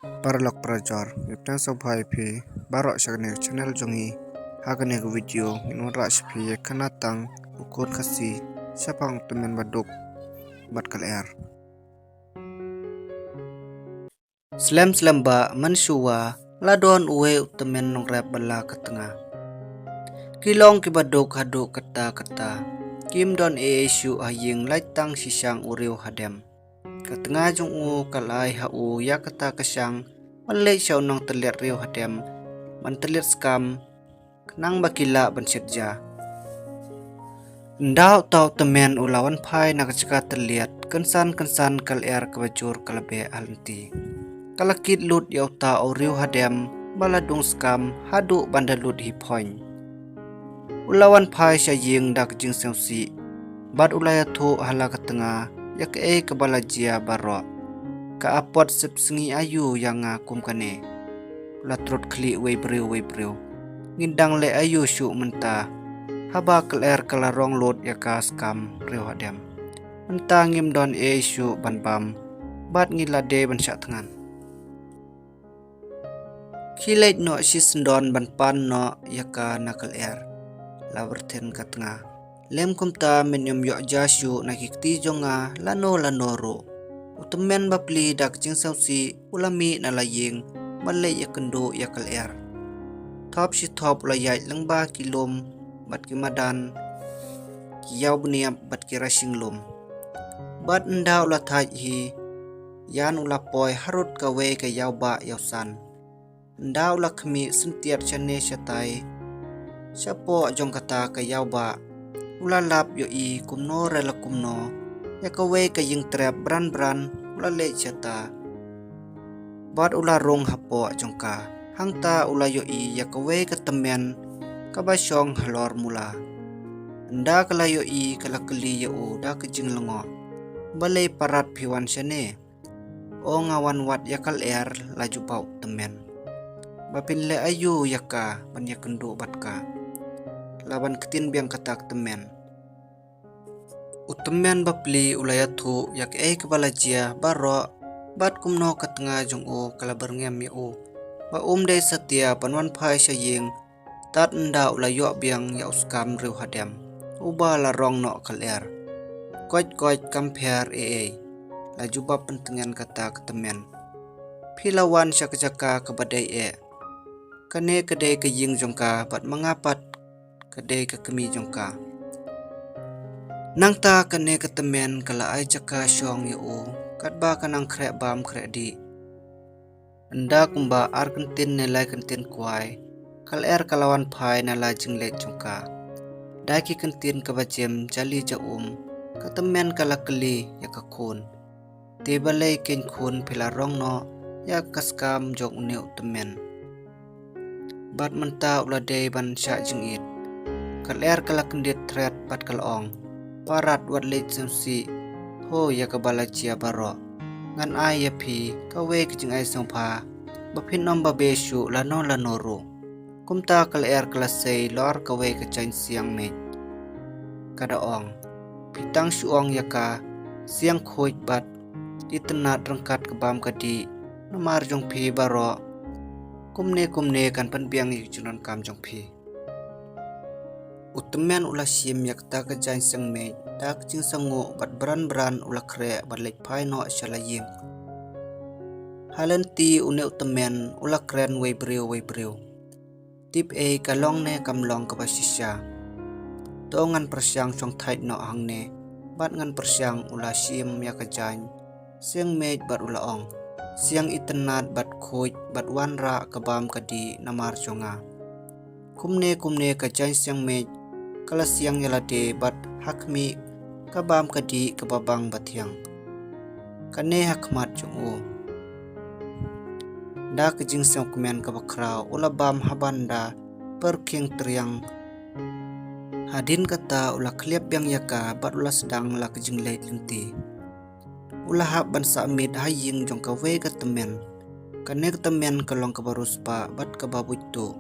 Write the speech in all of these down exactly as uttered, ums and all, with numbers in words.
Paralok parajor, ngi pdiang sngewbha ïa phi baroh sha kane ka channel jong ngi. Ha kane ka video ngin wanrah sha phi ïa ka khynnah tang u khun Khasi shaphang u tymmen baduk bad ka lyer. Slem slem ba mynshuwa la don uwei u tymmen nongrep ba la ka tnga. Ki long kiba duk haduh katta katta. Kim don ei ei shuh ha ïing, lait tang shi shang u riew hadem. Ka tnga jong u ka la ai ha u ïa kata ka shang ban leit sha u nongtylliat riew hadem ban tylliat skam, khnang ba ki lah ban shet ja. Ynda uta u tymmen u la wan phai na ka jaka tylliat, kynsan kynsan ka lyer kaba jur ka la beh ha lynti. Ka la kit lut ïa uta u riew hadem ba la dung skam haduh ban da lut hi phoiñ. U la wan phai sha ïing da ka jingsngewsih bad u la ïathuh ha la ka tnga ïa kaei kaba la jia baroh. Ka apot sepsngi aïu ïa nga kum kane? U la trud khlieh wei briew wei briew. Ngin dang leh aïu shuh mynta, haba ka lyer ka la rong lut ïa ka skam riew hadem? Mynta ngim don ei ei shuh ban bam bad ngi la dei ban shah thngan. Khie leit noh shisyndon ban pan noh ïa ka na ka lyer, la byrthen ka tnga. Lem kumta men ym ïoh ja shuh na ki kti jong nga lano lano ruh. U tymmen bapli da ka jingsngewsih u la mih na la ïing ban leit ïakynduh ïa ka lyer. Thop shi thop u la ïaid lyngba ki lum bad ki madan, ki ïaw bniap bad ki rashing lum. Bad ynda u la thait hi ïan u la poi harud kawei ka ïaw bah ïaw san. Ynda u la khmih syntiat shane shatai shapoh jong kata ka ïaw bah, u la lap ïohi kumno re la kumno ïa kawei ka ïingtrep bran bran u la leit shata. Bad u la rung hapoh jong ka. Hangta u la ïohi ïa kawei ka tymmen kaba shong halor mula. Ynda ka la ïohi ka la kylli ïa u da ka jinglyngngoh, balei parat phi wan shane? O nga wan wad ïa ka lyer, la jubab u tymmen. Ba phin leh aïu ïa ka ban ïakynduh bad ka? La ban ktien biang kata ka tymmen. U tymmen bapli u la ïathuh ïa kaei kaba la jia baroh bad kumno ka tnga jong u ka la byrngem ïa u ba um dei satia ban wan phai sha ïing tad ynda u la ïoh biang ïa u skam riew hadem uba la rong noh ka lyer. Koit koit, kam pher ei ei, la jubab pyntngen kata ka tymmen. Phi la wan sha ka jaka kaba dei eh. Kane ka dei ka ïing jong ka bad ma nga pat ka dei ka kmie jong ka. Nangta kane ka tymmen ka la ai jaka shong ïa u katba ka nang khreh bam khreh dih. Ynda kumba ar kyntien ne lai kyntien kwai, ka lyer ka la wan phai na la jingleit jong ka. Da ki kyntien kaba jem jali ja um, ka tymmen ka la kylli ïa ka khun. Te balei keiñ khun phi la rong noh ïa ka skam jong une u tymmen? Bad mynta u la dei ban shah jingit. Ka lyer ka la kyndit thret bad ka la ong, parat wat leit sngewsih ho ïa kaba la jia baroh. Ngan ai ïa phi kawei ka jingai sngewbha ba phin ym babe shuh lano lano ruh. Kumta ka lyer ka la sei lor kawei ka jaiñ siang meit. Ka da ong, phi tang shu ong ïa ka siang khuid bad itynnad ryngkat ka bam ka dih namar jong phi baroh. Kumne kumne kan pynbiang ïa ka jingdonkam jong phi. U tymmen u la shim ïa kata ka jaiñ siang meit da ka jingsngew bad bran bran u la khreh bad leit phai noh sha la ïing. Ha lynti une u tymmen u la kren wei briew wei briew. Tip ei ka long ne kam long kaba shisha. To ngan pyrshang shong thait noh hangne bad ngan pyrshang, u la shim ïa ka jaiñ siang meit bad u la ong, siang itynnad bad khuid bad wanrah ka bam ka dih namar jong nga. Kumne kumne ka jaiñ siang meit ka la siang ïa lade bad ha khmih ka bam ka dih kaba bang ba thiang. Kane ha khmat jong u. Da ka jingsngewkmen kaba khraw u la bam ha ban da pyrkhing triang. Hadien kata u la khliap biang ïa ka bad u la sdang la ka jingleit lynti. U la hap ban sah miet ha ïing jong kawei ka tymmen. Kane ka tymmen ka long kaba riewspah bad kaba buit tuh.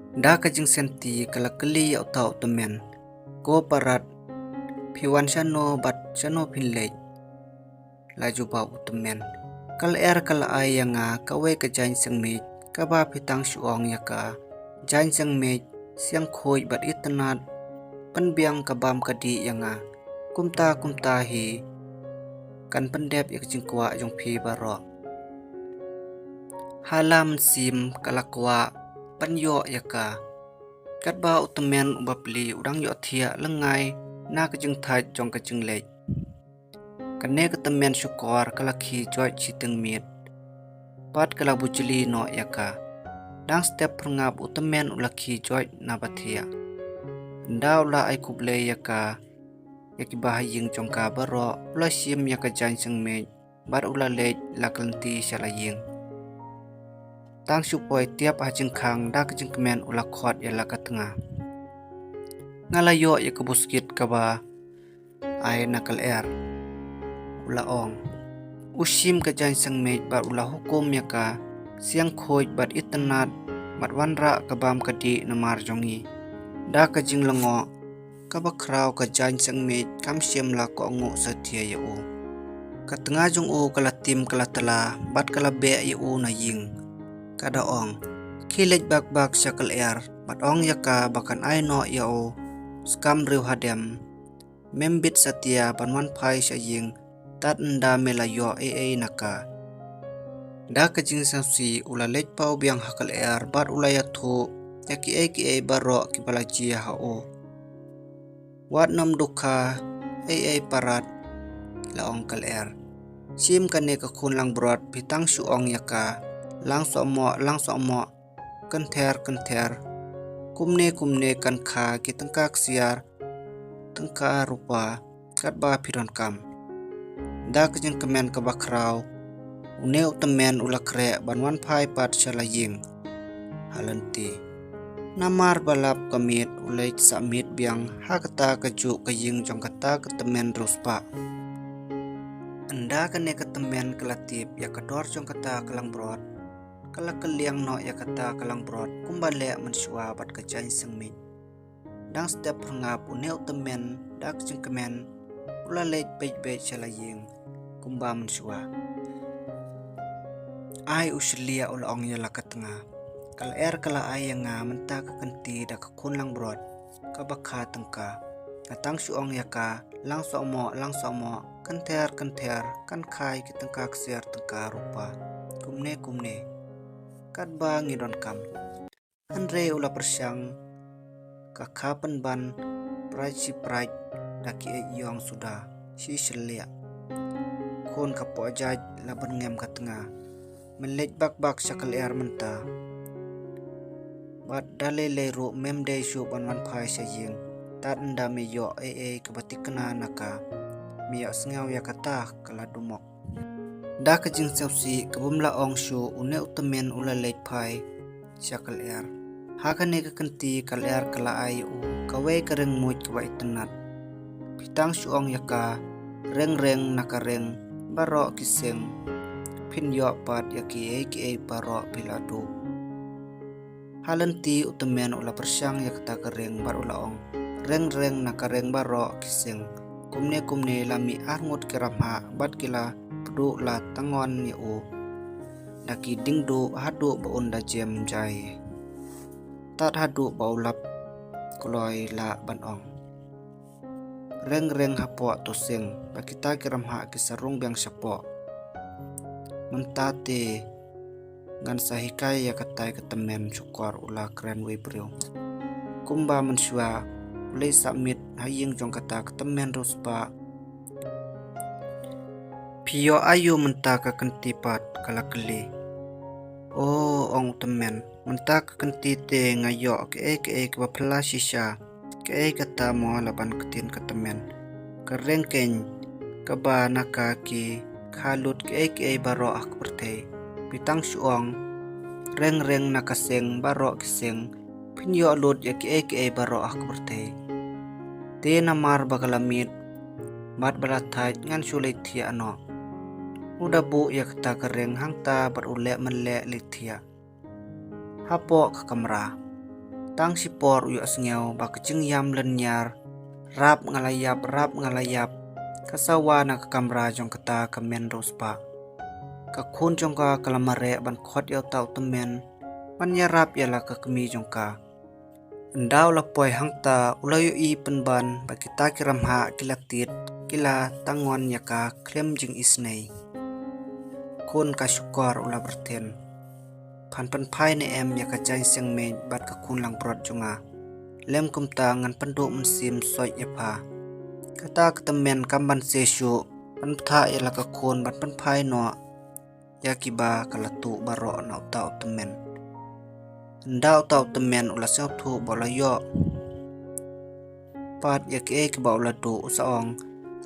Da ka jingsynti ka la kylli ïa uta u tymmen, ko parat, phi wan shano bad shano phin leit? La jubab u tymmen, Ka lyer ka la ai ïa nga kawei ka jaiñ sngewmiej, kaba phi tang shu ong ïa ka jaiñ sngewmiej, siang khuid bad itynnad, pynbiang ka bam ka dih ïa nga. Kumta kumta hi kan pyndep ïa ka jingkwah jong phi baroh. Ha la mynsiem ka la kwah ban ïoh ïa ka. Katba u tymmen u bapli u dang ïohthiah lyngngai na ka jingthait jong ka jingleit, kane ka tymmen shukor ka la khie joit shiteng miet bad ka la bujli noh ïa ka. Dang step phyrngap u tymmen u la khie joit na ba thiah. Ynda u la ai khublei ïa ka, ïa kiba ha ïing jong ka baroh, u la shim ïa ka jaiñ sngewmiej bad u la leit la ka lynti sha la ïing. Tang shu poi tiap ha jingkhang da ka jingkmen u la khot ïa la ka tnga. Nga la ïoh ïa ka buskit kaba ai na ka lyer, u la ong. U shim ka jaiñ sngewmiej bad u la hukum ïa ka, siang khuid bad itynnad bad wanrah ka bam ka dih namar jong ngi. Da ka jinglyngngoh kaba khraw ka jaiñ sngewmiej kam shym la kohnguh satia ïa u. Ka tnga jong u ka la tim ka la tla bad ka la beh ïa u na ïing. Ka da ong, khie leit bak bak sha ka lyer bad ong ïa ka ba kan ai noh ïa u skam riewhadem. Mem bit satia ban wan phai sha ïing tad ynda me la ïoh ei ei na ka. Da ka jingsngewsih u la leit paw biang ha ka lyer bad u la ïathuh ïa kiei kiei baroh kiba la jia ha u. Wat nym dukha ei ei parat, la ong ka lyer. Shim kane ka khun langbrot, phi tang shu ong ïa ka lang sohmoh lang sohmoh, kynther kynther, kumne kumne kan kha ki tyngka ksiar tyngka rupa katba phi donkam. Da ka jingkmen kaba khraw, une u tymmen u la khreh ban wan phai pat sha la ïing ha lynti. Namar ba lap ka miet u leit sah miet biang ha kata ka juh ka ïing jong kata ka tymmen riewspah. Ynda kane ka tymmen ka la tip ïa ka dor jong kata ka langbrot, ka la kylliang noh ïa kata ka langbrot kumba leh mynshuwa bad ka jaiñ sngewmiej. Dang step phyrngap une u tymmen da ka jingkmen u la leit beit beit sha la ïing kumba mynshuwa. Ai u shylliah, u la ong ïa la ka tnga. Ka lyer ka la ai ïa nga mynta ka kynti da ka khun langbrot kaba kha tyngka. Nga tang shu ong ïa ka lang sohmoh lang sohmoh, kynther kynther, kan kha ïa ki tyngka ksiar tyngka rupa, kumne kumne katba ngi donkam. Hynrei u la pyrshang ka kha pynban, pyrshang shi pyrshang da ki ïong suda, shi shylliah. Khun ka poh jait, la byrngem ka tnga. Men leit bak bak sha ka lyer mynta. Bad da lei lei ruh mem dei shuh ban wan phai sha ïing tad ynda me ïoh ei ei kaba thikna na ka. Me ïohsngew ïa kata ka la dumok. Da ka jingsngewsih ka bym la ong shuh une u tymmen u la leit phai sha ka lyer. Ha kane ka kynti ka lyer ka la ai u kawei ka reng muid kaba itynnad. Phi tang shu ong ïa ka, reng reng na ka reng baroh ki seng, phin ïoh pat ïa kiei kiei baroh phi la duh. Ha lynti u tymmen u la pyrshang ïa kata ka reng bad u la ong, reng reng na ka reng baroh ki seng. Kumne kumne la mih arngut ki ramhah bad ki la pduh la tangon ïa u da ki diengduh haduh ba un da jem jai. Tad haduh ba u lap kloi lah ban ong, reng reng hapoh to seng, ba kita ki ramhah ki sa rung biang shapoh. Mynta te ngan sa hikai ïa katai ka tymmen shukor, u la kren wei briew. Kumba mynshuwa u leit sah miet ha ïing jong kata ka tymmen riewspah. Phi ïoh aïu mynta ka kynti pat, ka la kylli. O, ong u tymmen, mynta ka kynti te nga ïoh kaei kaei kaba phylla shisha. Kaei kata mo, la ban ktien ka tymmen. Ka reng keiñ kaba na ka ki kha lut kiei kiei baroh ha ka pyrthei. Phi tang shu ong, reng reng na ka seng baroh ki seng, phin ïoh lut ïa kiei kiei baroh ha ka pyrthei. Te namar ba ka la miet bad ba la thait, ngan shu leit thiah noh. U da buh ïa kata ka reng hangta bad u leh man leh leit thiah hapoh ka kamra. Tang shipor u ïohsngew ba ka jingïam lynñiar, rap nga la ïap, rap nga la ïap, ka sawa na ka kamra jong kata ka men riewspah. Ka khun jong ka ka la mareh ban khot ïa uta u tymmen ban ïarap ïa la ka kmie jong ka. Ynda u la poi hangta u la ïohi pynban ba kita ki ramhah ki la tied, ki la tangon ïa ka khlem jingisynei. Khun ka shukor u la byrthen. Phan pynphai ne em ïa ka jaiñ sngewmih bad ka khun langbrot jong nga. Lem kumta ngan pynduh mynsiem soit ïa pha. Kata ka tymmen kam ban seh shuh, pynbthah ïa la ka khun ban pynphai noh ïa kiba ka la tuh baroh na uta u tymmen. Ynda uta u tymmen u la sngewthuh ba u la ïoh pat ïa kiei kiba u la duh, u sa ong,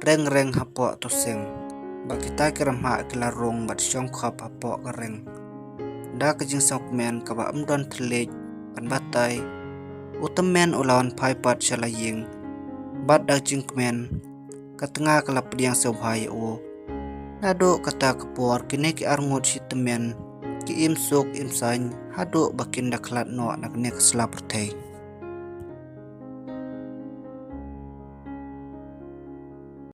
"Reng reng hapoh to seng." Ba kita ki ramhah ki la rung bad shong khop hapoh ka reng. Da ka jingsngewkmen kaba ym don thylliej ban batai, u tymmen u la wan phai pat sha la ïing. Bad da ka jingkmen ka tnga ka la pdiang sngewbha ïa u. Naduh kata ka por kine ki arngut shi tymmen ki im suk im saiñ haduh ba kin da khlad noh na kane ka sla pyrthei.